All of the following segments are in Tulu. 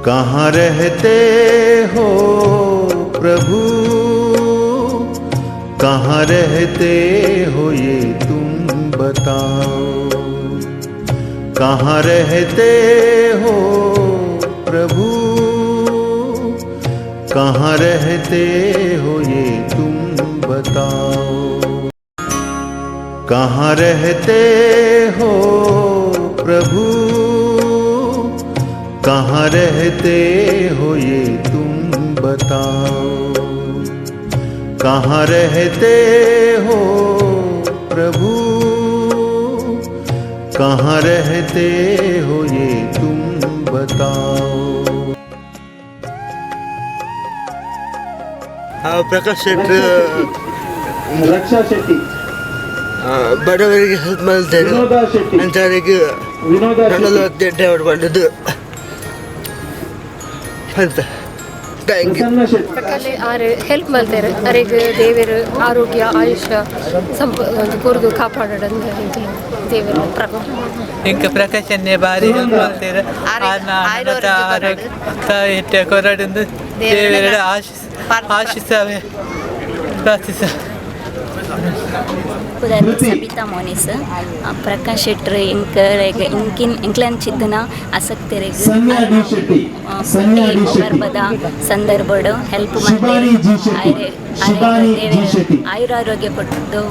कहाँ रहते हो प्रभु, कहाँ रहते हो ये तुम बताओ। कहाँ रहते हो प्रभु, कहाँ रहते हो ये तुम बताओ। कहाँ रहते हो प्रभु, कहाँ रहते हो ये तुम बताओ। कहाँ रहते हो प्रभु, कहाँ रहते हो ये तुम बताओ। ಪ್ರಕಾಶ್ ಶೆಟ್ರು ರಕ್ಷಾ ಶೆಟ್ಟಿ, ಬಡವರಿಗೆ ಹೆಲ್ಪ್ ಮಾಡ್ತಾರೆ. ವಿನೋದ ಶೆಟ್ಟಿ, ಅಂಥವರಿಗೆ ವಿನೋದ ಶೆಟ್ಟಿ, 40 ಅವರು ಅಂತ. Thank you. Prasanna Shetty. Prakash ಆರು ಹೆಲ್ಪ್ ಮಲ್ತೇರು. ಅರೆಗ್ ದೇವೆರ್ ಆರೋಗ್ಯ, ಆಯುಷ್ಯ, ಸಂಪ ಕೊರ್ದು ಕಾಪಾಡೋದು ದೇವರು ಪ್ರಾರ್ಥನೆ. ಇಂಕ ಪ್ರಕಾಶನ್ನೇ ಬಾರಿ ಹೆಲ್ಪ್ ಮಾಡ್ತೀರ. ಆರೋಗ್ಯ ಕೊರಡಿಂದು ದೇವರ ಆಶಿಸ್ ಆಶಿಸವೆ ಪ್ರಾರ್ಥಿಸ. ಪುದರ್ ಧೃತಿ. ಸಬಿತಾ ಮೋನಿಸ್. ಪ್ರಕಾಶ್ ಶೆಟ್ರು ಇಂಕ ಇಂಕಿನ್ ಎಂಕ್ಲಂಚಿತ್ತಿನ ಆಸಕ್ತರಿಗೆ ಸನ್ಯಾ ಡಿ ಶೆಟ್ಟಿ, ಸನ್ಯಾ ಡಿ ಶೆಟ್ಟಿ, ಗರ್ಭದ ಸಂದರ್ಭಡ್ help Shibani G Shetty, Shibani G Shetty. ಆಯುರಾರೋಗ್ಯ ಕೊಟ್ಟು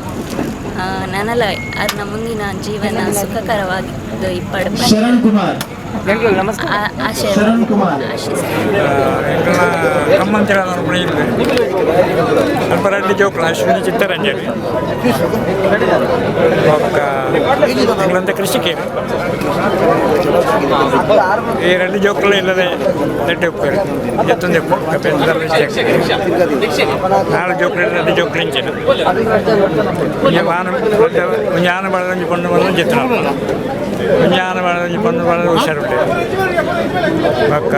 ನನಲ ಅರ್ನ ಮುಂದಿನ ಜೀವನ ಸುಖಕರವಾಗಿದ್ದು ಇಪ್ಪಡು. ಶರಣ್ ಕುಮಾರ್, ಆಶಯ ಶರಣ್ ಕುಮಾರ್. ಆಶಿಸ. ಕಮ್ಮಂತಿರ ಅಲ್ಪ ರಡ್ಡ್ ಜೋಕುಲು, ಅಶ್ವಿನಿ, ಚಿತ್ತರಂಜನಿ. ಬೊಕ್ಕ ಎಂಕ್ಲಂತ ಕೃಷಿಕೇರು. ಈ ರಡ್ಡ್ ಜೋಕುಲು ಇಲ್ಲದೆ ನೆಟ್ಟೆ ಉಪ್ಪೇರು ಜತ್ತೊಂದೆ ನಾಲ್ ಜೋಕುಲು, ರಡ್ಡ್ ಜೋಕುಲು ಇಂಚಿನ. ಒಂಜಿ ಆನು, ಒಂಜಿ ಆನು ಬಾಳ, ಒಂಜಿ ಪೊಣ್ಣು ಬಾಳ ಜೆತ್ತುನ. ಒಂಜಿ ಆನು ಬಾಳ, ಒಂಜಿ ಪೊಣ್ಣು ಬಾಳ ಹುಷಾರುಂಟು. ಬೊಕ್ಕ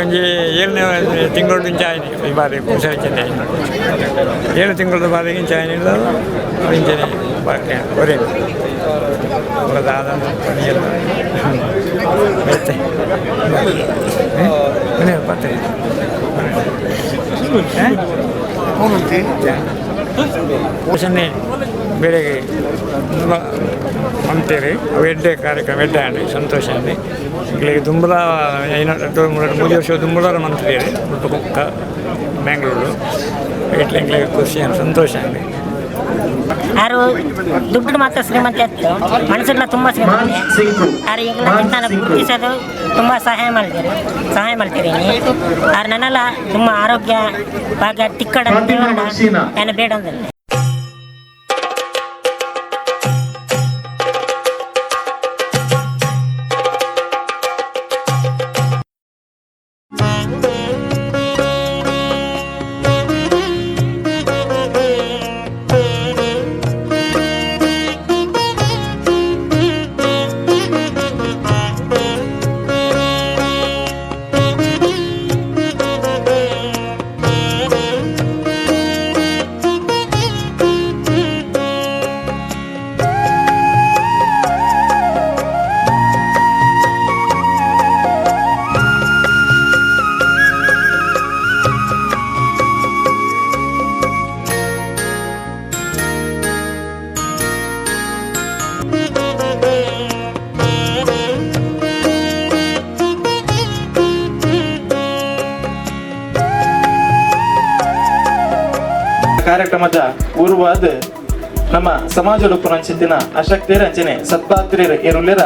ಒಂಜಿ ಏಳನೇ ತಿಂಗಳು ಇಂಚ ಆಯ್ನಿ. ಈ ಬಾರಿ ಹುಷಾರಿಚ್ಚಂದೆ ಆಯ್ನಿ. 7 ತಿಂಗಳದ ಬಾರಿಗೆ ಇಂಚ ಆಯ್ನಿಲ್ಲ. ಇಂಚನೆ ಬಾಕಿ ಒರೇ ಬೊಕ್ಕ ದಾದ ಪನಿಯಲ್ಲ ಬೇತೆ ಪತ್ತೆ. ಪೋಷಣೆ ಬೇರೆ ಅಂತೀರಿ. ಅವು ಎಡ್ಡೆ ಕಾರ್ಯಕ್ರಮ, ಎಡ್ಡೆ ಆಂಡ್ ಸಂತೋಷ ಅಂడి. ಎಂಕ್ಲೆಗ್ ದುಂಬುಲ ಐನ 3 ವರ್ಷ ದುಂಬುಲ ಮಂತ್ರಿ ಕುಕ್ಕ ಬ್ಯಾಂಗ್ಳೂರು. ಇಟ್ಲೆ ಎಂಕ್ಲೆಗ್ ಖುಷಿ ಆಂಡ್ ಸಂತೋಷ ಅಂడి. ಆರು ದುಡ್ಡು ಮಾತ್ರ ಶ್ರೀಮಂತ ಇತ್ತು, ಮನಸ್ಸನ್ನ ತುಂಬ ಶ್ರೀಮಂತ. ಸಿಂಕು, ಆರು ಎಂಗ್ಲ ಚಿಂತನ ಗುರುತಿಸೋದು ತುಂಬ ಸಹಾಯ ಮಾಡ್ತೀರಿ, ಸಹಾಯ ಮಾಡ್ತೀರಿ. ಆರು ನನ್ನೆಲ್ಲ ತುಂಬ ಆರೋಗ್ಯ ಭಾಗ್ಯ ತಿಕ್ಕಡ. ಫಾತಿಮಾ ಮಹ್ಸೀನಾ. ನಾನು ಬೇಡ ಅಂದ್ರೆ. ಕಾರ್ಯಕ್ರಮದ ಊರ್ವಾದ ನಮ್ಮ ಸಮಾಜ ಪುನಂಚಿತ್ತಿನ ಅಶಕ್ತಿಯರ ಅಂಚನೆ ಸತ್ಪಾತ್ರಿಯರ ಎರುಲ್ಲೆರ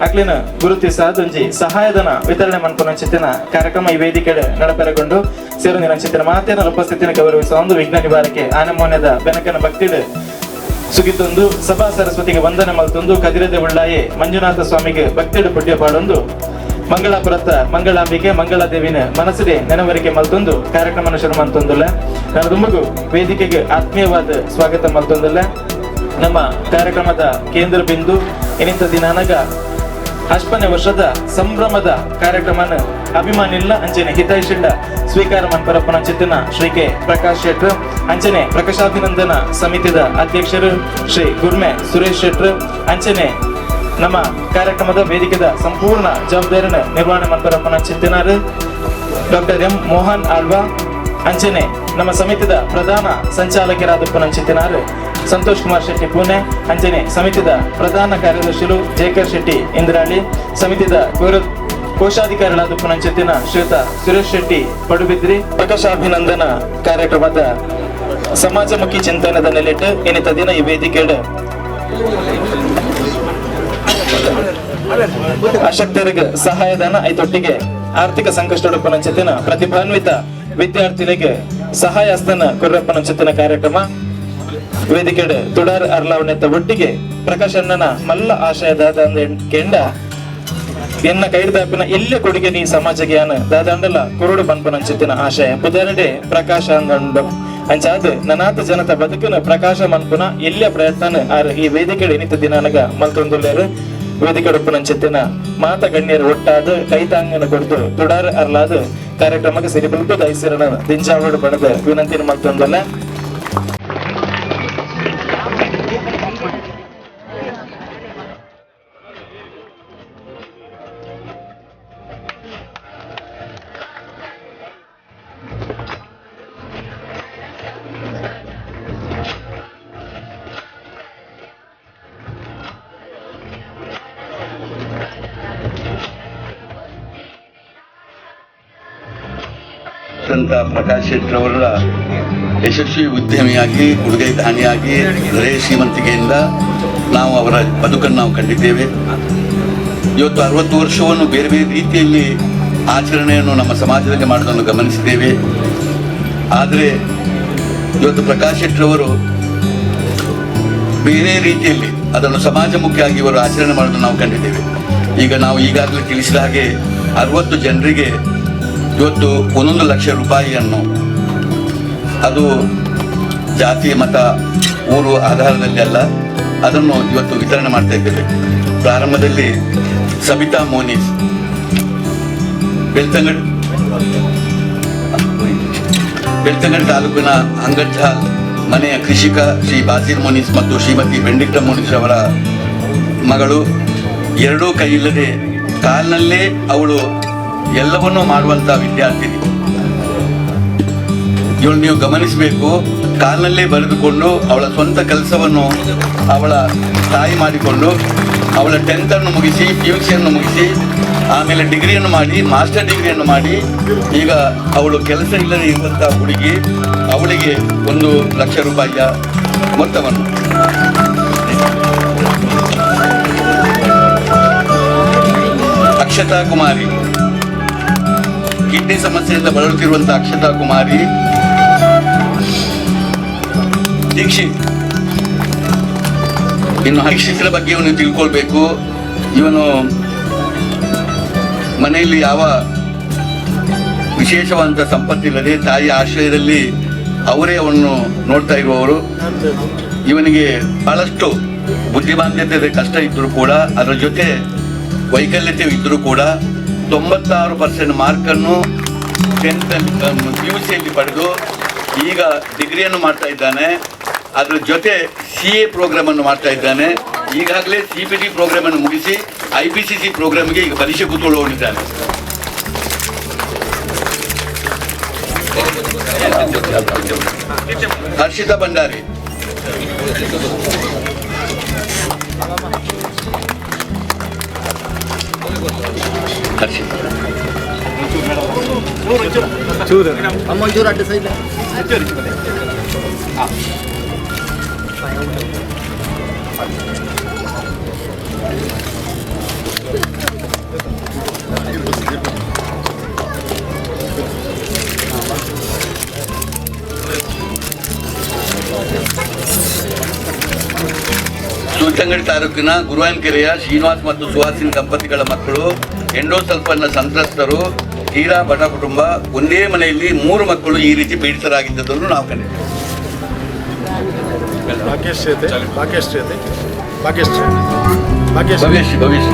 ಅಕ್ಲಿನ ಗುರುತಿಸಾದ ಒಂಜಿ ಸಹಾಯಧನ ವಿತರಣೆ ಮನ್ಪುನಂಚಿತ್ತಿನ ಕಾರ್ಯಕ್ರಮ ಈ ವೇದಿಕೆ ನಡಪೆರಗೊಂಡು ಸೇರುಂದಿನಂಚಿತ್ತಿನ ಮಾತೇನ ಉಪಸ್ಥಿತಿನ ಗೌರವಿಸುವ ಒಂದು ವಿಘ್ನ ನಿವಾರಕ್ಕೆ ಆನಮೋನ್ಯದ ಬೆನಕನ ಭಕ್ತಿಡು ಸುಗಿತೊಂದು, ಸಭಾ ಸರಸ್ವತಿಗೆ ವಂದನೆ ಮಲ್ತೊಂದು, ಕದಿರದ ಉಳ್ಳಾಯೆ ಮಂಜುನಾಥ ಸ್ವಾಮಿಗೆ ಭಕ್ತಿಡು ಪುಣ್ಯ ಪಾಡೊಂದು, ಮಂಗಳಾಪುರತ್ತ ಮಂಗಳಾಂಬಿಕೆ ಮಂಗಳಾದೇವಿನ ಮನಸ್ಸಿದೆ ನೆನವರಿಕೆ ಮಲ್ತೊಂದು ಕಾರ್ಯಕ್ರಮನ ಶುರು ಮಲ್ತೊಂದುಲ್ಲ. ನಾನು ತುಂಬಗೂ ವೇದಿಕೆಗೆ ಆತ್ಮೀಯವಾದ ಸ್ವಾಗತ ಮಲ್ತೊಂದುಲ್ಲ. ನಮ್ಮ ಕಾರ್ಯಕ್ರಮದ ಕೇಂದ್ರ ಬಿಂದು ಎನಿತ ದಿನಾನಗ ಅಷ್ಟನೇ ವರ್ಷದ ಸಂಭ್ರಮದ ಕಾರ್ಯಕ್ರಮನ ಅಭಿಮಾನಿಲ್ಲ ಅಂಚನೆ ಹಿತೈಷಿಂಡ ಸ್ವೀಕಾರ ಮನ್ಪರಪ್ಪನ ಚಿತ್ತನ ಶ್ರೀ ಕೆ ಪ್ರಕಾಶ್ ಶೆಟ್ರು, ಅಂಚನೆ ಪ್ರಕಾಶಾಭಿನಂದನ ಸಮಿತಿದ ಅಧ್ಯಕ್ಷರು ಶ್ರೀ ಗುರ್ಮೆ ಸುರೇಶ್ ಶೆಟ್ರು, ಅಂಚನೆ ನಮ್ಮ ಕಾರ್ಯಕ್ರಮದ ವೇದಿಕೆದ ಸಂಪೂರ್ಣ ಜವಾಬ್ದಾರಿನ ನಿರ್ವಹಣೆ ಮನ್ಪರಪ್ಪನ ಚಿತ್ತಿನಾರು ಡಾಕ್ಟರ್ ಎಂ ಮೋಹನ್ ಆಳ್ವಾ ಅಂಚನೆ ನಮ್ಮ ಸಮಿತಿದ ಪ್ರಧಾನ ಸಂಚಾಲಕರಾದ ಪುನಂಚಿತ್ತಿನಾರು ಸಂತೋಷ್ ಕುಮಾರ್ ಶೆಟ್ಟಿ ಪುಣೆ ಅಂಚನೆ ಸಮಿತಿದ ಪ್ರಧಾನ ಕಾರ್ಯದರ್ಶಿಲು ಜೇಕರ್ ಶೆಟ್ಟಿ ಇಂದ್ರಾಳಿ ಸಮಿತಿದ ಕೋಶಾಧಿಕಾರಿಗಳಾದ ಪುನಂಚಿತ್ತಿನ ಶ್ರೀಯುತ ಸುರೇಶ್ ಶೆಟ್ಟಿ ಪಡುಬಿದ್ರಿ. ಪ್ರಕಾಶಾಭಿನಂದನ ಕಾರ್ಯಕ್ರಮದ ಸಮಾಜಮುಖಿ ಚಿಂತನದ ನೆಲೆಟ್ಟು ಇನ್ನಿತ ದಿನ ಈ ವೇದಿಕೆಡ್ ಅಶಕ್ತರಿಗೆ ಸಹಾಯಧನ ಐತೊಟ್ಟಿಗೆ ಆರ್ಥಿಕ ಸಂಕಷ್ಟ ಪುನಂಚಿತ್ತಿನ ಪ್ರತಿಭಾನ್ವಿತ ವಿದ್ಯಾರ್ಥಿಗಳಿಗೆ ಸಹಾಯಸ್ಥನ ಕೊರ್ರಪ್ಪನಂಚಿತ್ತಿನ ಕಾರ್ಯಕ್ರಮ ವೇದಿಕೆಡ್ ತುಡಾರ್ ಅರ್ಲಾವಣೆತ್ತ ಒಟ್ಟಿಗೆ ಪ್ರಕಾಶಣ್ಣನ ಮಲ್ಲ ಆಶಯದಾದ ಕೆಂಡ ಎನ್ನ ಕೈಡ್ದಾಪಿನ ಎಲ್ಲೆ ಕೊಡುಗೆ ನೀ ಸಮಾಜಕ್ಕೆ ಯಾನ ದಾದಾಂಡಲ ಕುರುಡು ಬನ್ಪನಂಚಿತ್ತಿನ ಆಶಯ ಪುದರಡೆ ಪ್ರಕಾಶ ಅಂದಂಡು ಅಂಚಾದ ನನಾತ ಜನತ ಬದುಕನ ಪ್ರಕಾಶ ಮನ್ಪುನ ಎಲ್ಲೆ ಪ್ರಯತ್ನ ಆರ್ ಈ ವೇದಿಕೆ ಎನಿತ ದಿನಾನಗ ಮಲ್ತೊಂದುಲ್ಲೇರು. ವೇದಿಕೆ ಮಾತ ಗಣ್ಯರು ಒಟ್ಟಾದ ಕೈತಾಂಗನ ಕೊಡ್ದು ತುಡಾರ್ ಅರ್ಲಾದ ಕಾರ್ಯಕ್ರಮಕ್ಕೆ ಸಿರಿಬಲ್ಪು ದೈಸಿರಣ ದಿಂಜಾವಡು ಬಣದ ವಿನಂತಿನ ಮಲ್ತೊಂದಲ್ಲ. ಸಂತ ಪ್ರಕಾಶ್ ಶೆಟ್ಟರವರ ಯಶಸ್ವಿ ಉದ್ಯಮಿಯಾಗಿ, ಕೊಡುಗೆ ದಾನಿಯಾಗಿ, ಹೃದಯ ಶ್ರೀಮಂತಿಕೆಯಿಂದ ನಾವು ಅವರ ಬದುಕನ್ನು ನಾವು ಕಂಡಿದ್ದೇವೆ. ಇವತ್ತು 60 ವರ್ಷವನ್ನು ಬೇರೆ ಬೇರೆ ರೀತಿಯಲ್ಲಿ ಆಚರಣೆಯನ್ನು ನಮ್ಮ ಸಮಾಜದಲ್ಲಿ ಮಾಡೋದನ್ನು ಗಮನಿಸಿದ್ದೇವೆ. ಆದರೆ ಇವತ್ತು ಪ್ರಕಾಶ್ ಶೆಟ್ಟರವರು ಬೇರೆ ರೀತಿಯಲ್ಲಿ ಅದನ್ನು ಸಮಾಜಮುಖಿಯಾಗಿ ಇವರು ಆಚರಣೆ ಮಾಡೋದನ್ನು ನಾವು ಕಂಡಿದ್ದೇವೆ. ಈಗ ನಾವು ಈಗಾಗಲೇ ತಿಳಿಸಿದ ಹಾಗೆ 60 ಜನರಿಗೆ ಇವತ್ತು 1 ಲಕ್ಷ ರೂಪಾಯಿಯನ್ನು, ಅದು ಜಾತಿ ಮತ ಊರು ಆಧಾರದಲ್ಲಿ ಅಲ್ಲ, ಅದನ್ನು ಇವತ್ತು ವಿತರಣೆ ಮಾಡ್ತಾ ಇದ್ದೇವೆ. ಪ್ರಾರಂಭದಲ್ಲಿ ಸಬಿತಾ ಮೋನಿಸ್ ಬೆಳ್ತಂಗಡಿ ತಾಲೂಕಿನ ಅಂಗಡ್ಜಾಲ್ ಮನೆಯ ಕೃಷಿಕ ಶ್ರೀ ಬಾಸಿರ್ ಮೋನಿಸ್ ಮತ್ತು ಶ್ರೀಮತಿ ಬೆಂಡಿಕ್ಟ ಮೋನಿಸ್ ಅವರ ಮಗಳು. ಎರಡೂ ಕೈಯಿಲ್ಲದೆ ಕಾಲಿನಲ್ಲೇ ಅವಳು ಎಲ್ಲವನ್ನೂ ಮಾಡುವಂಥ ವಿದ್ಯಾರ್ಥಿನಿ. ಇವಳು ನೀವು ಗಮನಿಸಬೇಕು, ಕಾಲಿನಲ್ಲೇ ಬರೆದುಕೊಂಡು ಅವಳ ಸ್ವಂತ ಕೆಲಸವನ್ನು ಅವಳ ತಾಯಿ ಮಾಡಿಕೊಂಡು ಅವಳ 10th ಮುಗಿಸಿ, PUC ಮುಗಿಸಿ, ಆಮೇಲೆ ಡಿಗ್ರಿಯನ್ನು ಮಾಡಿ, ಮಾಸ್ಟರ್ ಡಿಗ್ರಿಯನ್ನು ಮಾಡಿ, ಈಗ ಅವಳು ಕೆಲಸ ಇಲ್ಲದೆ ಇರುವಂಥ ಹುಡುಗಿ, ಅವಳಿಗೆ 1 ಲಕ್ಷ ರೂಪಾಯಿಯ ಮೊತ್ತವನ್ನು. ಅಕ್ಷತಾ ಕುಮಾರಿ, ಕಿಡ್ನಿ ಸಮಸ್ಯೆಯಿಂದ ಬಳಲುತ್ತಿರುವಂಥ ಅಕ್ಷತಾ ಕುಮಾರಿ. ದೀಕ್ಷಿತ್, ಇನ್ನು ದೀಕ್ಷಿತರ ಬಗ್ಗೆ ಇವನು ತಿಳ್ಕೊಳ್ಬೇಕು. ಇವನು ಮನೆಯಲ್ಲಿ ಯಾವ ವಿಶೇಷವಾದಂಥ ಸಂಪತ್ತಿಲ್ಲದೆ ತಾಯಿಯ ಆಶ್ರಯದಲ್ಲಿ ಅವರೇ ಅವನ್ನು ನೋಡ್ತಾ ಇರುವವರು. ಇವನಿಗೆ ಬಹಳಷ್ಟು ಬುದ್ಧಿಮಾಂದ್ಯತೆ ಕಷ್ಟ ಇದ್ದರೂ ಕೂಡ, ಅದರ ಜೊತೆ ವೈಕಲ್ಯತೆ ಇದ್ದರೂ ಕೂಡ 96% ಮಾರ್ಕನ್ನು 10th PUC ಪಡೆದು ಈಗ ಡಿಗ್ರಿಯನ್ನು ಮಾಡ್ತಾ ಇದ್ದಾನೆ. ಅದರ ಜೊತೆ CA ಪ್ರೋಗ್ರಾಮನ್ನು ಮಾಡ್ತಾ ಇದ್ದಾನೆ. ಈಗಾಗಲೇ CPT ಪ್ರೋಗ್ರಾಮನ್ನು ಮುಗಿಸಿ IPCC ಪ್ರೋಗ್ರಾಮ್ಗೆ ಈಗ ಪರೀಕ್ಷೆ ಕೂತ್ಕೊಳ್ಳುವವನಿದ್ದಾನೆ. ಹರ್ಷಿತಾ ಭಂಡಾರಿ, ಹರ್ಷಿತಾ ಸುಲ್ತಂಗಡಿ ತಾಲೂಕಿನ ಗುರುವಾಯನಕೆರೆಯ ಶ್ರೀನಿವಾಸ್ ಮತ್ತು ಸುಹಾಸಿನಿ ದಂಪತಿಗಳ ಮಕ್ಕಳು, ಎಂಡೋಸಲ್ಫನ್ನ ಸಂತ್ರಸ್ತರು, ತೀರಾ ಬಡ ಕುಟುಂಬ. ಒಂದೇ ಮನೆಯಲ್ಲಿ 3 ಮಕ್ಕಳು ಈ ರೀತಿ ಪೀಡಿತರಾಗಿದ್ದದನ್ನು ನಾವು ಕಂಡಿದ್ದೇವೆ. ಭವಿಷ್ಯ ಭವಿಷ್ಯ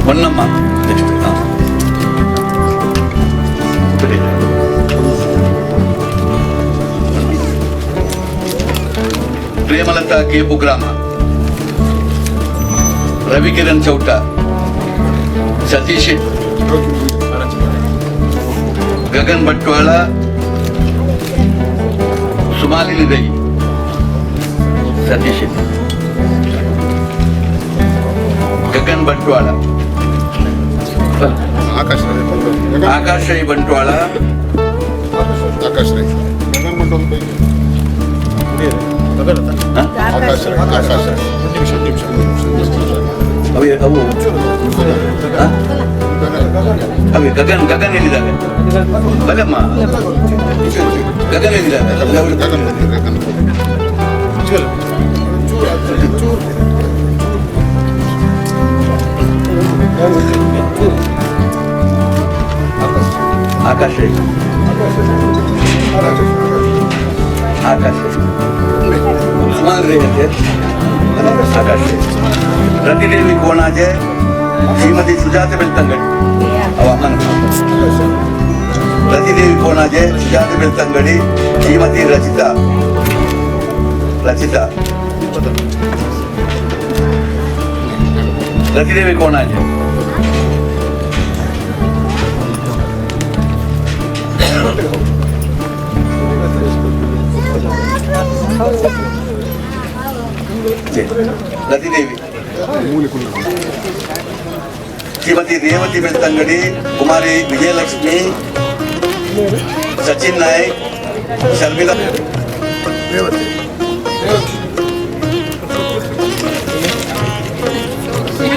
ಹೊನ್ನಮ್ಮ. ನೆಕ್ಸ್ಟ್. ಸುಶಾಂತ ಕೇಪು ಗ್ರಾಮ, ರವಿಕಿರಣ್ ಚೌಟ, ಸತೀಶ್, ಗಗನ್ ಬಂಟ್ವಾಳ, ಸುಮಾಲಿನಿ ರೈ, ಸತೀಶ್, ಗಗನ್ ಬಂಟ್ವಾಳ, ಆಕಾಶ್ ರೈ ಬಂಟ್ವಾಳ, ಆಕಾಶ್ ರೈ, ಆಕಾಶ್ ರೈ, ಆಕಾಶ್ ರೈ. ನಿಮಿಷ ನಿಮಿಷ ಅವು ಅವು ಅವೇ ಗಗನ್ ಗಗನ್ ಎಲ್ಲಿದ್ದಾರೆ? ಬಲಮ್ಮ, ಗಗನ್ ಎಲ್ಲಿದ್ದಾರೆ? ಗಗನ್ ಗಗನ್. ಆಕಾಶ್ ರೈ, ಆಕಾಶ್ ರೈ, ಸುಮಾರು ರೈ ಅಂತೆ ಆಕಾಶ್ ರೈ. ರತಿದೇವಿ ಕೋಣಾಜೆ, ಶ್ರೀಮತಿ ಸುಜಾತ ಬೆಳ್ತಂಗಡಿ ಅವ ಅಮ್ಮನ. ರತಿದೇವಿ ಕೋಣಾಜೆ, ಸುಜಾತ ಬೆಳ್ತಂಗಡಿ, ಶ್ರೀಮತಿ ರಚಿತಾ, ರಚಿತಾ, ರತಿದೇವಿ ಕೋಣಾಜೆ, ರತಿದೇವಿ, ಶ್ರೀಮತಿ ರೇವತಿ ಬೆಳ್ತಂಗಡಿ, ಕುಮಾರಿ ವಿಜಯಲಕ್ಷ್ಮಿ, ಸಚಿನ್ ನಾಯ್ಕ್, ಶರ್ಮಿಳಾ,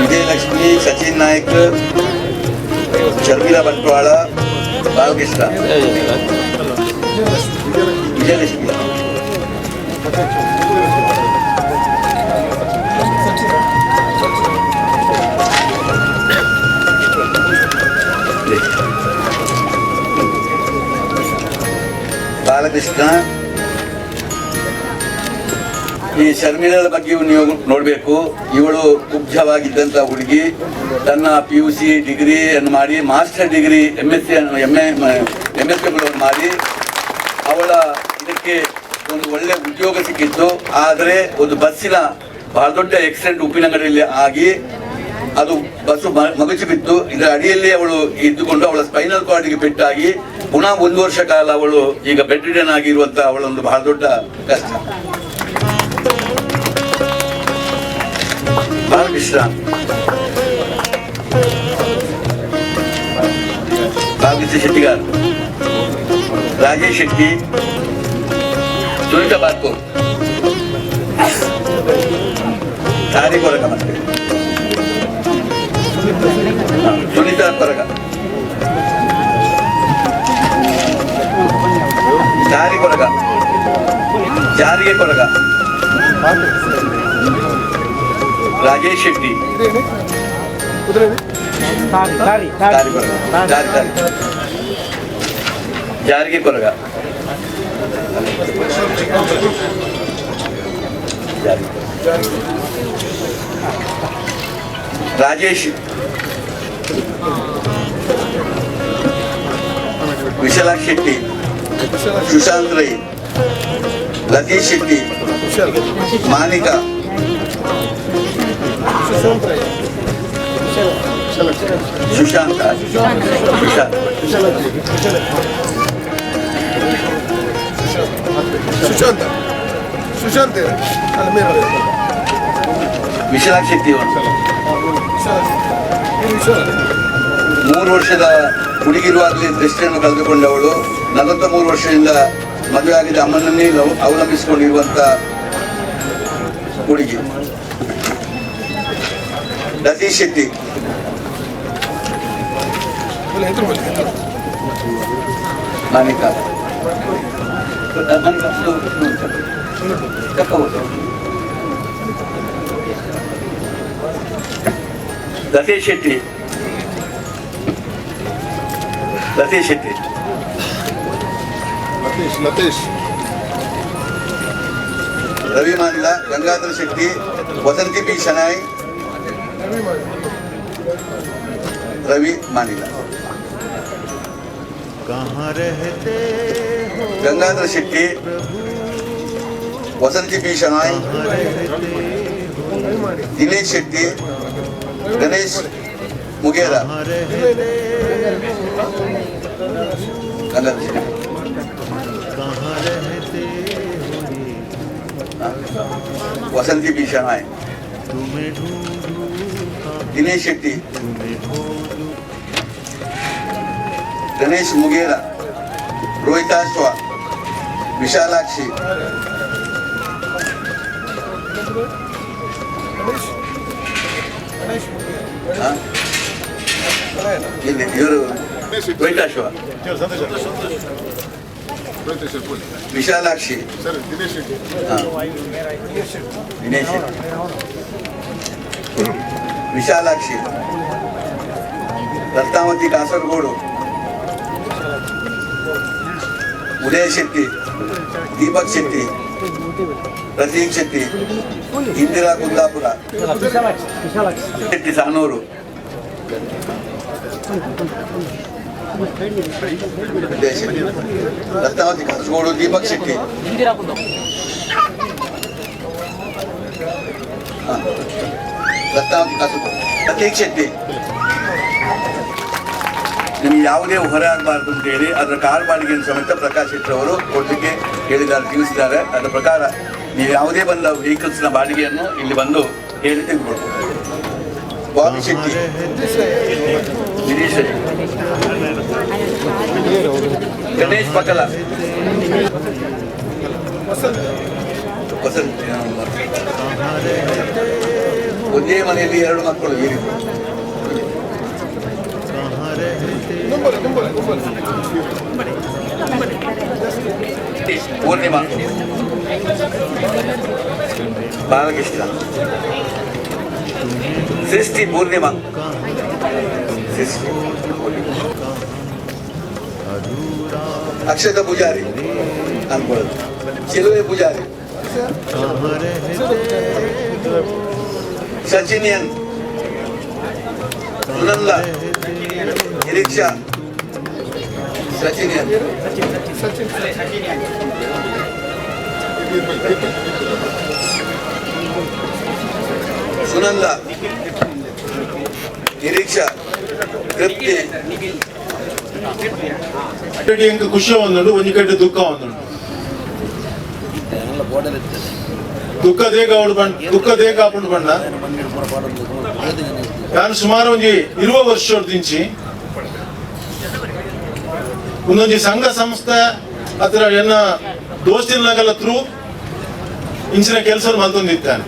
ವಿಜಯಲಕ್ಷ್ಮಿ, ಸಚಿನ್ ನಾಯ್ಕ್, ಶರ್ಮಿಳಾ ಬಂಟ್ವಾಳ, ಬಾಲಕೃಷ್ಣ, ವಿಜಯಲಕ್ಷ್ಮಿ, ಬಾಲಕೃಷ್ಣ. ಈ ಶರ್ಮಿಳಾ ಬಗ್ಗೆ ನೀವು ನೋಡಬೇಕು. ಇವಳು ಕುಬ್ಜವಾಗಿದ್ದಂಥ ಹುಡುಗಿ ತನ್ನ PUC ಡಿಗ್ರಿಯನ್ನು ಮಾಡಿ master degree M S M S ಮಾಡಿ ಅವಳ ಇದಕ್ಕೆ ಒಂದು ಒಳ್ಳೆ ಉದ್ಯೋಗ ಸಿಕ್ಕಿತ್ತು. ಆದರೆ ಒಂದು ಬಸ್ಸಿನ ಬಹಳ ದೊಡ್ಡ ಆಕ್ಸಿಡೆಂಟ್ ಉಪ್ಪಿನಂಗಡಿಯಲ್ಲಿ ಆಗಿ ಅದು ಬಸ್ಸು ಮಗುಚಿ ಬಿತ್ತು. ಇದರ ಅಡಿಯಲ್ಲಿ ಅವಳು ಇದ್ದುಕೊಂಡು ಅವಳ ಸ್ಪೈನಲ್ ಕಾರ್ಡ್ಗೆ ಪೆಟ್ಟಾಗಿ ಪುನಃ 1 ವರ್ಷ ಕಾಲ ಅವಳು ಈಗ ಬೆಡ್ ರಿಡನ್ ಆಗಿರುವಂತಹ ಅವಳೊಂದು ಬಹಳ ದೊಡ್ಡ ಕಷ್ಟ. ಬಾಲಕೃಷ್ಣ, ಬಾಲಕೃಷ್ಣ ಶೆಟ್ಟಿಗಾರ್, ರಾಜೇಶ್ ಶೆಟ್ಟಿ, ಸುನಿತಾ ಬಾರ್ಕೂರ್, ತಾರಿ ಕೊರಗ, ಮತ್ತೆ ಸುನಿತಾ ಕೊರಗ, ಜಾರಿ ಕೊರಗ, ಜಾರಿಗೆ ಕೊರಗ, ರಾಜೇಶ್ ಶೆಟ್ಟಿ, ಜಾರಿ ಕೊರಗ, ಜಾರಿ ಜಾರಿ ಜಾರಿಗೆ ಕೊರಗ, ರಾಜೇಶ್, ವಿಶಾಲಾಕ್ಷ್ ಶೆಟ್ಟಿ, ಸುಶಾಂತ್ ರೈ, ಲತೀಶ್ ಶೆಟ್ಟಿ, ಮಾನಿಕಾ, ಸುಶಾಂತ, ಸುಶಾಂತ್, ಸುಶಾಂತ, ಸುಶಾಂತ್ ವಿಶಾಲಾಕ್ಷ್ ಶೆಟ್ಟಿ ಅವರು 3 ವರ್ಷದ ಹುಡುಗಿರುವಾಗಲೇ ದೃಷ್ಟಿಯನ್ನು ಕಳೆದುಕೊಂಡವಳು. 43 ವರ್ಷದಿಂದ ಮದುವೆ ಆಗಿದ್ದ ಅಮ್ಮನನ್ನೇ ಅವಲಂಬಿಸಿಕೊಂಡಿರುವಂತ ಹುಡುಗಿ. ಲತೀಶ್ ಶೆಟ್ಟಿ, ಮಾನಿಕಾ, ಲತೀಶ್ ಶೆಟ್ಟಿ, ಲತೀಶ್ ಶೆಟ್ಟಿ, ಲತೇಶ್, ಲತೇಶ್, ರವಿ ಮಾನಿಲ, ಗಂಗಾಧರ ಶೆಟ್ಟಿ, ವಸಂತಿ ಪಿ ಶನಾಯ್, ರವಿ ಮಾನಿಲ, कहाँ रहते हो Gangadhara Shetty, Vasanthi P Shenoy, Dinesh Shetty, Ganesh Mugera. Vasanthi P Shenoy, Dinesh Shetty, Ganesh Mugera, Rohitashwa, Vishalakshi. ಇವರು ರೋಹಿತಾಶ್ವ, ವಿಶಾಲಾಕ್ಷಿ, ದಿನೇಶ್ ಶೆಟ್ಟಿ, ವಿಶಾಲಾಕ್ಷಿ, ರತ್ನಾವತಿ ಕಾಸರಗೋಡು, ಉದಯ ಶೆಟ್ಟಿ, ದೀಪಕ್ ಶೆಟ್ಟಿ, ಪ್ರತೀಕ್ ಶೆಟ್ಟಿ, ಇಂದಿರಾ ಕುಂದಾಪುರ, ಶೆಟ್ಟಿ ಸಾನೂರು, ಉದಯ ಶೆಟ್ಟಿ, ರತ್ನಾವತಿ ಕಾಸರಗೋಡು, ದೀಪಕ್ ಶೆಟ್ಟಿ, ರತ್ನಾವತಿ ಕಾಸರಗೋಡು, ಪ್ರತೀಕ್ ಶೆಟ್ಟಿ. ನಿಮಗೆ ಯಾವುದೇ ಹೊರೆ ಆಗಬಾರ್ದು ಅಂತ ಹೇಳಿ ಅದರ ಕಾರ್ ಬಾಡಿಗೆಯನ್ನು ಸಮೇತ ಪ್ರಕಾಶ್ ಶೆಟ್ಟಿ ಅವರು ಕೊಡಲಿಕ್ಕೆ ಹೇಳಿದ್ದಾರೆ, ತಿಳಿಸಿದ್ದಾರೆ. ಅದರ ಪ್ರಕಾರ ನೀವು ಯಾವುದೇ ಬಂದ ವೆಹಿಕಲ್ಸ್ನ ಬಾಡಿಗೆಯನ್ನು ಇಲ್ಲಿ ಬಂದು ಹೇಳಿ ತೆಗೆದುಕೊಳ್ಬೋದು. ಬಾಬಿ ಶೆಟ್ಟಿ, ಗಿರೀಶ್ ಶೆಟ್ಟಿ, ಗಣೇಶ್ ಪಕಲ, ವಸಂತ್. ಒಂದೇ ಮನೆಯಲ್ಲಿ ಎರಡು ಮಕ್ಕಳು ಈ ರೀತಿ. ಪೂರ್ಣಿಮಾ, ಬಾಲಕೃಷ್ಣ, ಸೃಷ್ಟಿ, ಪೂರ್ಣಿಮಾ, ಸೃಷ್ಟಿ, ಅಕ್ಷತ ಪೂಜಾರಿ ಅನ್ಕೊಳ್ಳೋದು, ಚೆಲುವೆ ಪೂಜಾರಿ, ಸಚಿನ್ ಎನ್, ಸುನಂದ, ನಿರೀಕ್ಷಾ, ಸಚಿನ್ ಎನ್, ಸುನಂದ, ನಿರೀಕ್ಷಾ, ತೃಪ್ತಿ. ಖುಷಿ ಒಂದುಂಡು, ಒಂಜಿ ಕಡೆ ದುಃಖ ಒಂದುಂಡು. ದುಃಖ ದೇಗ ದುಃಖ ದೇಗ ಆಪುಂಡು ಬಣ್ಣ. ನಾನು ಸುಮಾರು ಒಂಜಿ 20 ವರ್ಷ ಒಂದೊಂಜಿ ಸಂಘ ಸಂಸ್ಥೆ ಅತ್ರ ಎನ್ನ ದೋಸ್ತಿನಾಗಲ್ಲ ಥ್ರೂ ಇಂಚಿನ ಕೆಲಸ ಮಲ್ತೊಂದಿತ್ತಾನೆ.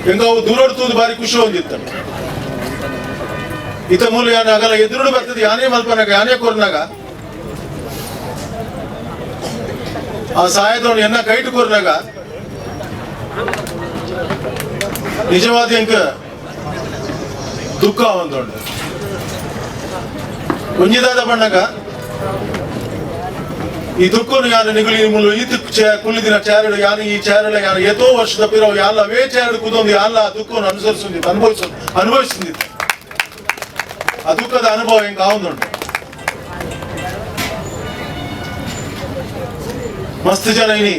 ಹೆಂಗ ಅವು ದೂರೋಡು ತೂದು ಬಾರಿ ಖುಷಿ ಹೊಂದಿತ್ತಾನೆ. ಇತ ಮೂಲ ಯಾನ ಆಗಲ್ಲ ಎದುರುಡು ಬರ್ತದೆ, ಯಾನೇ ಮಲ್ಪನಾಗ ಯಾನೇ ಕೊರ್ನಾಗ ಆ ಸಹಾಯದವನು ಎನ್ನ ಕೈಟು ಕೊರ್ನಾಗ ನಿಜವಾದ ಎಂಕ ದುಃಖ ಒಂದುಂಡು. ಒಂಜಿದಾದ ಬಣ್ಣಗ ಈ ದುಃಖನು ಯಾನು ನಿಗುಲಿ ಮುಳ್ಳು ಈ ಕುಳ್ಳಿದಿನ ಚಾರಡು ಯಾನು ಈ ಚಾರಡ ಯಾನು ಏತೋ ವರ್ಷದ ಪಿರವು ಯಾಲ್ಲ ಅವೇ ಚಾರಡು ಕುದೊಂದು ಯಾಲ್ಲ ಆ ದುಃಖವನ್ನು ಅನುಸರಿಸುಂದಿತ್ತು, ಅನುಭವಿಸುಂದಿತ್ತು. ಆ ದುಃಖದ ಅನುಭವ ಹೆಂಗ ಆವಂದುಂಟು. ಮಸ್ತ್ ಜನ ಇನಿ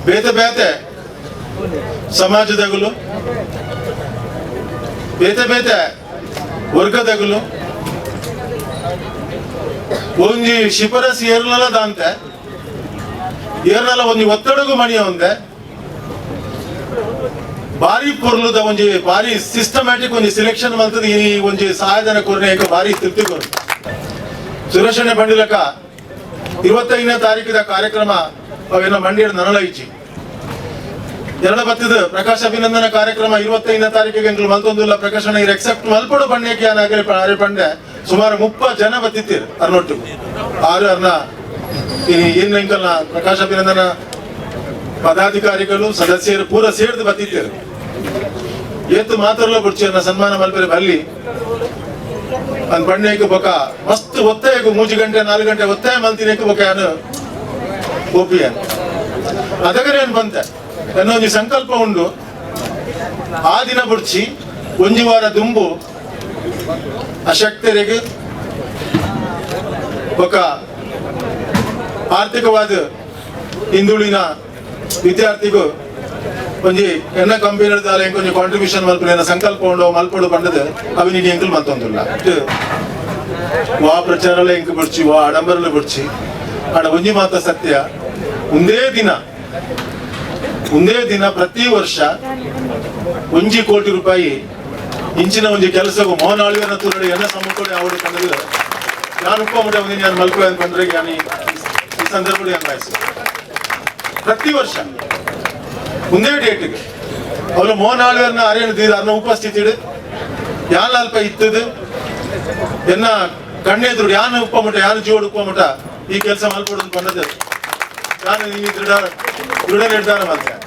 ಬೇತೆ ಬೇತೆ ಸಮಾಜದಗುಲು, ಬೇತೆ ಬೇತೆ ವರ್ಗದಗುಲು ಒಂಜಿ ಶಿಫಾರಸು ಏರ್ನಲ ದಾಂತೆ ಏರ್ನಲ ಒಂಜಿ ಒತ್ತಡಗು ಮಣಿಯ ಒಂದೆ ಭಾರಿ ಪೊರ್ಲುದ ಒಂಜಿ ಭಾರಿ ಸಿಸ್ಟಮ್ಯಾಟಿಕ್ ಒಂಜಿ ಸಿಲೆಕ್ಷನ್ ಮಲ್ತದ ಈ ಒಂಜಿ ಸಹಾಯಧನ ಕೊರ್ನೆ ಭಾರಿ ತೃಪ್ತಿ ಕೊರು. ಸುರಕ್ಷಣೆ ಬಂಡಿಲಕ 25ನೇ ತಾರೀಕಿದ ಕಾರ್ಯಕ್ರಮ ಅವೇನ ಮಂಡ್ಯದ ನನಲೈಚಿ ಎರಡ ಬತ್ತದ ಪ್ರಕಾಶ ಅಭಿನಂದನ ಕಾರ್ಯಕ್ರಮ 25ನೇ ತಾರೀಕಿಗೆ ಎಂಕುಲು ಮಲ್ತೊಂದುಲ್ಲ. ಪ್ರಕಾಶನ ಇರ್ ಎಕ್ಸೆಪ್ಟ್ ಮಲ್ಪಡು ಬಣ್ಣಕ್ಕೆ ಏನಾಗಲಿ ಅರೆ ಪಂಡೆ ಸುಮಾರು 30 ಜನ ಬತ್ತಿತ್ತೀರು ಅರ್ನೊಟ್ಟು ಆರು ಅರ್ನ ಏನ್ ಎಂಕಲ್ನ ಪ್ರಕಾಶ ಅಭಿನಂದನ ಪದಾಧಿಕಾರಿಗಳು ಸದಸ್ಯರು ಪೂರ ಸೇರ್ದು ಬತ್ತಿತ್ತೀರು. ಏತು ಮಾತ್ರಲ್ಲ ಬುಡ್ಚಿಯನ್ನ ಸನ್ಮಾನ ಮಲ್ಪರೆ ಬಲ್ಲಿ ಅಂದ್ ಬಣ್ಣಕ್ಕೆ ಬೊಕ ಮಸ್ತ್ ಒತ್ತಾಯಕು 3 ಗಂಟೆ 4 ಗಂಟೆ ಒತ್ತಾಯ ಮಲ್ತಿನಕ್ಕೆ ಬೊಕ ಯಾನು ಒಪ್ಪಿಯನ್ ಅದಗರೆ ಏನು ಬಂತೆ ಒಂಜಿ ಸಂಕಲ್ಪ ಉಂಡು. ಆ ದಿನ ಬುಡ್ಚಿ ಒಂಜಿ ವಾರ ದುಂಬು ಅಶಕ್ತರಿಗೆ ಬೊಕ್ಕ ಆರ್ಥಿಕವಾದ ಹಿಂದುಳಿನ ವಿದ್ಯಾರ್ಥಿಗೂ ಒಂಜಿ ಎನ್ನ ಕಂಪನಿ ದಾಲ ಒಂಜಿ ಕಾಂಟ್ರಿಬ್ಯೂಷನ್ ಮಲ್ಪುನ ಸಂಕಲ್ಪ ಉಂಡು ಮಲ್ಪೊಡು ಪಂಡದು ಅವಿನಿ ಎಂಕುಲು ಮಲ್ತೊಂದುಲ್ಲ. ವಾ ಪ್ರಚಾರಲ ಎಂಕ್ ಬುಡ್ಚಿ, ವಾ ಆಡಂಬರಲ ಬುಡ್ಚಿ, ಆಡ ಒಂಜಿ ಮಾತ ಸತ್ಯ, ಒಂದೇ ದಿನ ಒಂದೇ ದಿನ ಪ್ರತಿ ವರ್ಷ 1 ಕೋಟಿ ರೂಪಾಯಿ ಇಂಚಿನ ಒಂಜಿ ಕೆಲಸಗೂ ಮೋಹನ್ ಆಳ್ವಿನ ತುರಡಿ ಎನ್ನ ಸಮ್ಮುಖ ಅವಡು ಪಂಡದು ನಾನು ಉಪ್ಪ ಮುಟ್ಟ ಒಂದಿನ ನಾನು ಮಲ್ಪೆ ಅಂತ ನಾನು ಈ ಸಂದರ್ಭದಲ್ಲಿ ಅನ್ವಾಯಿಸಿ ಪ್ರತಿ ವರ್ಷ ಒಂದೇ ಡೇಟ್ಗೆ ಅವನು ಮೋಹನ್ ಆಳ್ವಿಯನ್ನ ಅರೇನು ಅರ್ನ ಉಪಸ್ಥಿತಿ ಯಾನ್ ಅಲ್ಪ ಇತ್ತದು ಎನ್ನ ಕಣ್ಣೆದುರು ಯಾನು ಉಪ್ಪ ಮುಟ್ಟ ಯಾನು ಜೀವಡು ಉಪ್ಪ ಮುಟ್ಟ ಈ ಕೆಲಸ ಮಲ್ಪೊಡು ಪಂಡದು ನಾನು ಈ ದೃಢ ದೃಢ ನಿರ್ಧಾರ ಮಾಡ್ತೇನೆ.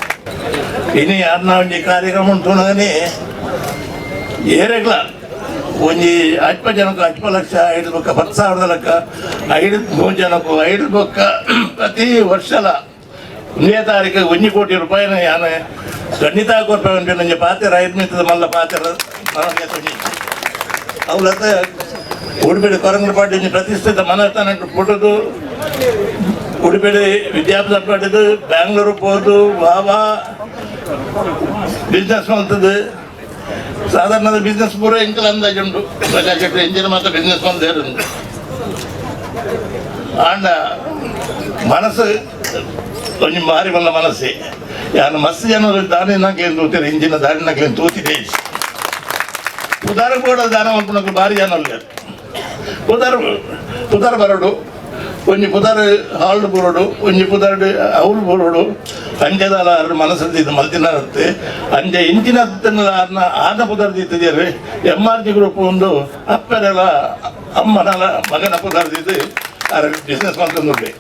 ಇನ್ನು ಯಾರನ್ನ ಒಂಜಿ ಕಾರ್ಯಕ್ರಮ ಉಂಟು ಏರೆಗ್ಲ ಒಂಜಿ ಅಲ್ಪ ಜನಕ್ಕೆ ಅಲ್ಪ ಲಕ್ಷ 5 ಬೊಕ್ಕ 10,000 ಲಕ್ಕ 5 3 ಜನಕ್ಕೂ 5 ಬೊಕ್ಕ ಪ್ರತಿ ವರ್ಷಲ 1 ತಾರೀಕು 1 ಕೋಟಿ ರೂಪಾಯಿನ ಯಾನು ಖಂಡಿತ ಕೊರ್ಪೆ ಒಂಜಿ ಪಾತ್ರ ಐದು ಮಲ್ಲ ಪಾತ್ರ ಅವಲತ್ತ ಉಡುಪಿಡಿ ಕೊರಂಗಲಪಾಡಿ ಒಂಜಿ ಪ್ರತಿಷ್ಠಿತ ಮನಸ್ಥಾನ ಪುಟ್ಟದು ಉಡುಪಿಡಿ ವಿದ್ಯಾಭ್ಯಾಸ ಪಡೆದು ಬ್ಯಾಂಗ್ಳೂರು ಪೋದು ವಾವಾ ಬಿಸ್ನೆಸ್ ಮಾಡ್ತದೆ. ಸಾಧಾರಣ ಬಿಸ್ನೆಸ್ ಪೂರ ಎಂಕಲ್ ಅಂದಾಜುಂಟು ಪ್ರಕಾಶ್ ಶೆಟ್ಟಿ ಎಂಜಿನ ಮಾತ್ರ ಬಿಸ್ನೆಸ್ ಮಂದೇರುಂಟು. ಆಂಡ ಮನಸ್ಸು ಒಂಜಿ ಮಾರಿ ಮಲ್ಲ ಮನಸ್ಸೆ ಯಾನು ಮಸ್ತ್ ಜನರು ದಾನಿ ನಾಕೇನು ತೂತಿರ ಇಂಜಿನ ದಾನಿ ನಾಕೇನು ತೂತಿದೆ ಪುದಾರ ಕೂಡ ದಾನ ಮಲ್ಪುನಕ್ಲು ಭಾರಿ ಜನ ಉಲ್ಲೆರ್. ಪುದಾರ್ ಪುದಾರ್ ಬರೋಡು ಒಂಜಿ ಪುದಾರ್ ಹಾಲ್ಡ್ ಬರೋಡು ಒಂಜಿ ಪುದಾರ್ಡ್ ಅವ್ಲು ಬರೋಡು ಅಂಜೆದಾಲ ಆರು ಮನಸ್ಸು ಮಲ್ತಿನತ್ತೆ ಅಂಜೆ ಇಂಚಿನ ಆರ್ನ ಆನ ಪುದಾರ್ ದೀತಿದ್ದಾರೆ MRG group ಒಂದು ಅಪ್ಪನೆಲ್ಲ ಅಮ್ಮನಲ ಮಗನ ಪುದಾರ್ ದೀತು ಆರ್ ಬಿಸ್ನೆಸ್ ಮಾಡ್ತಂದುಂಡೆ.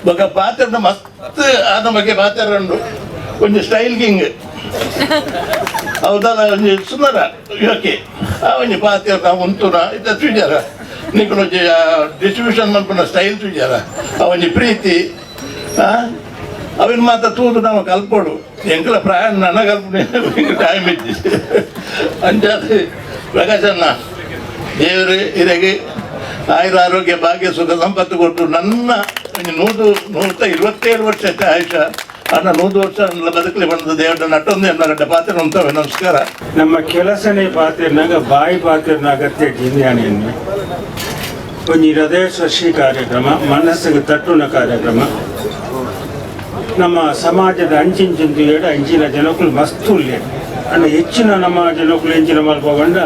ಬೊಕ ಪಾತ್ರ ಮಸ್ತ್ ಆದ ಬಗ್ಗೆ ಪಾತ್ರ ಉಂಡು ಒಂಜಿ ಸ್ಟೈಲ್ ಕಿಂಗ್ ಹೌದಲ್ಲ ಒಂಜಿ ಸುಂದರ ಯೋಕೆ ಆ ಒಂಜಿ ಪಾತ್ರ ಉಂತುನ ಇತ್ತ ತೂಜಾರ ನಿಕುಲು ಒಂಜಿ ಡಿಸ್ಟ್ರಿಬ್ಯೂಷನ್ ಮಲ್ಪುನ ಸ್ಟೈಲ್ ತೂಜಾರ ಆ ಒಂಜಿ ಪ್ರೀತಿ ಅವಿನ ಮಾತ್ರ ತೂದು ನಾವು ಕಲ್ಪೋಡು ಎಂಕಲ ಪ್ರಾಯ ನನ್ನ ಕಲ್ಪನೆ ಟೈಮ್ ಇತ್ತು ಅಂಚಾದ ಪ್ರಕಾಶಣ್ಣ ದೇವರು ಇರೆಗೆ ಆಯುರ ಆರೋಗ್ಯ ಭಾಗ್ಯ ಸುಖ ಸಂಪತ್ತು ಕೊಟ್ಟು ನನ್ನ 127 ವರ್ಷ ಆಯುಷ ಅಣ್ಣ 100 ವರ್ಷ ಬದುಕಲಿ ಬಂದ ದೇವರ ನಟ್ಟೊಂದು ಎನ್ನ ಪಾತ್ರ ಉಂಟವೆ. ನಮಸ್ಕಾರ. ನಮ್ಮ ಕೆಲಸನೇ ಪಾತ್ರನಾಗ ಬಾಯಿ ಪಾತ್ರನ ಅಗತ್ಯ ಜಿಂಜಾನೆಯನ್ನು ಒಂಜಿ ಹೃದಯ ಸ್ಪರ್ಶಿ ಕಾರ್ಯಕ್ರಮ, ಮನಸ್ಸಿಗೆ ತಟ್ಟುನ ಕಾರ್ಯಕ್ರಮ. ನಮ್ಮ ಸಮಾಜದ ಅಂಚಿಂಚಿಂತು ಏಡ ಅಂಚಿನ ಜನಕ್ಕಳು ಮಸ್ತ್ ಉಲ್ಲೆ ಅಣ್ಣ ಹೆಚ್ಚಿನ ನಮ್ಮ ಜನಕ್ಕಳು ಎಂಚಿನ ಮಲ್ಪಗೊಂಡ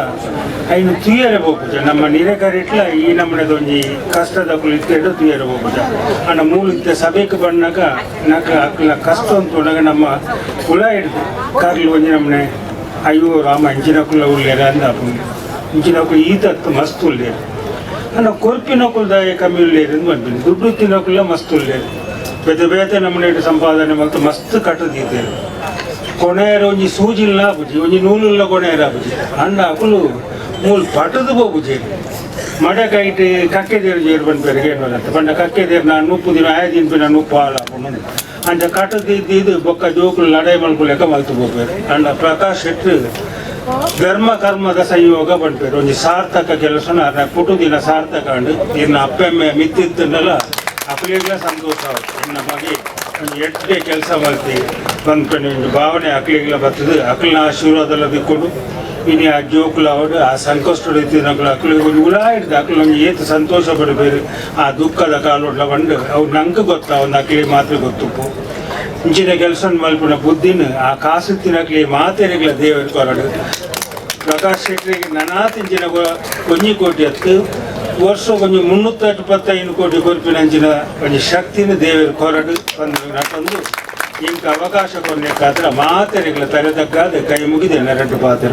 ಐನು ತುಯರೆ ಪೋಪುಜ ನಮ್ಮ ನಿರೆಕರಿಟ್ಲ ಈ ನಮ್ಮನೆದ ಒಂಜಿ ಕಷ್ಟದ ಇತ್ತೆರಡು ತುಯರೆ ಪೋಪುಜ ಅಣ್ಣ ಮೂಲ ಇತ್ತೆ ಸಭೆಗೆ ಬಂದಾಗ ನಾಕ ಅಕ್ಲ ಕಷ್ಟ ಅಂತುಂಡಾಗ ನಮ್ಮ ಕುಲ ಹಿಡ್ದು ಕಾರ್ಲು ಒಂಜಿ ನಮ್ಮನೆ ಅಯ್ಯೋ ರಾಮ ಇಂಚಿನ ಕುಲ ಉಲ್ಲೇರ ಅಂದ ಇಂಚಿನ ಕುಲ ಈತತ್ತು ಮಸ್ತ್ ಉಲ್ಲೇರು ಅಣ್ಣ ಕೊರ್ಪಿನ ಕುಲದಾಯ ಕಮ್ಮಿ ಉಲ್ಲೇರು ಅಂತ ಬಂದ್ಬಿಡಿ ದುಡ್ಡು ತಿನ್ನೋಕುಲ ಮಸ್ತ್ ಉಲ್ಲೇರು ಬೇತೆ ಬೇತೆ ನಮ್ಮನೆ ಸಂಪಾದನೆ ಮತ್ತು ಮಸ್ತ್ ಕಟ್ಟದಿದ್ದೇವೆ ಕೊನೆಯರ ಒಂಜಿ ಸೂಜಿಲ್ಲ ಬುಜಿ ಒಂಜಿ ನೂಲುಲ್ಲ ಕೊನೆಯರ ಬುಜಿ ಅಣ್ಣ ಅಕುಲು ಮೂಲು ಪಟದು ಪೋಪುಜಿ ಮಡೆ ಕೈಟ್ ಕಕ್ಕೆ ದೇರು ಜೇರು ಬಂದ್ಪೇರಿಗೆ ಏನು ಪಂಡ ಕಕ್ಕೆ ದೇರು ನಾನು 30 ದಿನ 5 ದಿನ ನಾನು ಉಪ್ಪು ಹಾಳು ಅಂಚ ಕಟ್ಟದಿದ್ದು ಬೊಕ್ಕ ಜೋಕುಲು ಲಡಾಯಿ ಮಲ್ಪುಲೆಕ್ಕ ಮಲ್ತು ಪೋಪೇರು. ಅಣ್ಣ ಪ್ರಕಾಶ್ ಶೆಟ್ಟಿ ಧರ್ಮ ಕರ್ಮದ ಸಂಯೋಗ ಬಂದ್ಪೇರು ಒಂಜಿ ಸಾರ್ಥಕ ಕೆಲಸನ ಅರ್ನ ಪುಟು ದಿನ ಸಾರ್ಥಕ ಅಂಡು ಇನ್ನು ಅಪ್ಪೆಮ್ಮೆ ಮಿತ್ತಿತ್ತಲ್ಲ ಅಕ್ಲಿಗ್ಲ ಸಂತೋಷ ಇನ್ನ ಬಗ್ಗೆ ಒಂದು ಎಡ್ಡೆ ಕೆಲಸ ಮಾಡ್ತಿ ಬಂದ್ಕೊಂಡು ಒಂದು ಭಾವನೆ ಅಕ್ಲಿಗ್ಲ ಬರ್ತದೆ ಅಕ್ಲಿನ ಆಶೀರ್ವಾದ ದಿಕ್ಕೊಂಡು ಇನ್ನು ಆ ಜೋಕುಲು ಅವಡು ಆ ಸಂಕಷ್ಟ ಇತ್ತಿನಕ್ಲು ಅಕ್ಲಿಗೆ ಒಂದು ಉಳ ಹಿಡ್ದು ಅಕ್ಲು ಒಂಜಿ ಏತು ಸಂತೋಷ ಪಡಬೇರು ಆ ದುಃಖದ ಕಾಲೊಡ್ಲ ಬಂದು ಅವ್ರು ನಂಗೆ ಗೊತ್ತ ಒಂದು ಅಕ್ಲಿಗೆ ಮಾತ್ರ ಗೊತ್ತುಪ್ಪು ಇಂಚಿನ ಕೆಲಸ ಮಲ್ಪುನ ಬುದ್ಧಿನ ಆ ಕಾಸು ತಿನ್ನಕ್ಲಿ ಮಾತೆರಿಗ್ಲ ದೇವರು ಕೊರಡು. ಪ್ರಕಾಶ್ ಶೆಟ್ಟಿಗೆ ನನಾತಿಂಚಿನ 1 ಕೋಟಿ ಹತ್ತು ವರ್ಷ ಒಂಜಿ 325 ಕೋಟಿ ಕೊರ್ಪಿನ ಅಂಚಿನ ಒಂಜಿ ಶಕ್ತಿನ ದೇವರು ಕೊರಡು ಬಂದು ನಟೊಂದು ಇಂಕ ಅವಕಾಶ ಕೊರ್ನೆಕ್ಕಾದ್ರೆ ಮಾತೆರಿಗ್ಲ ತಲೆ ತಗ್ಗಾದ ಕೈ ಮುಗಿದೆ ನರಡು ಪಾತ್ರ.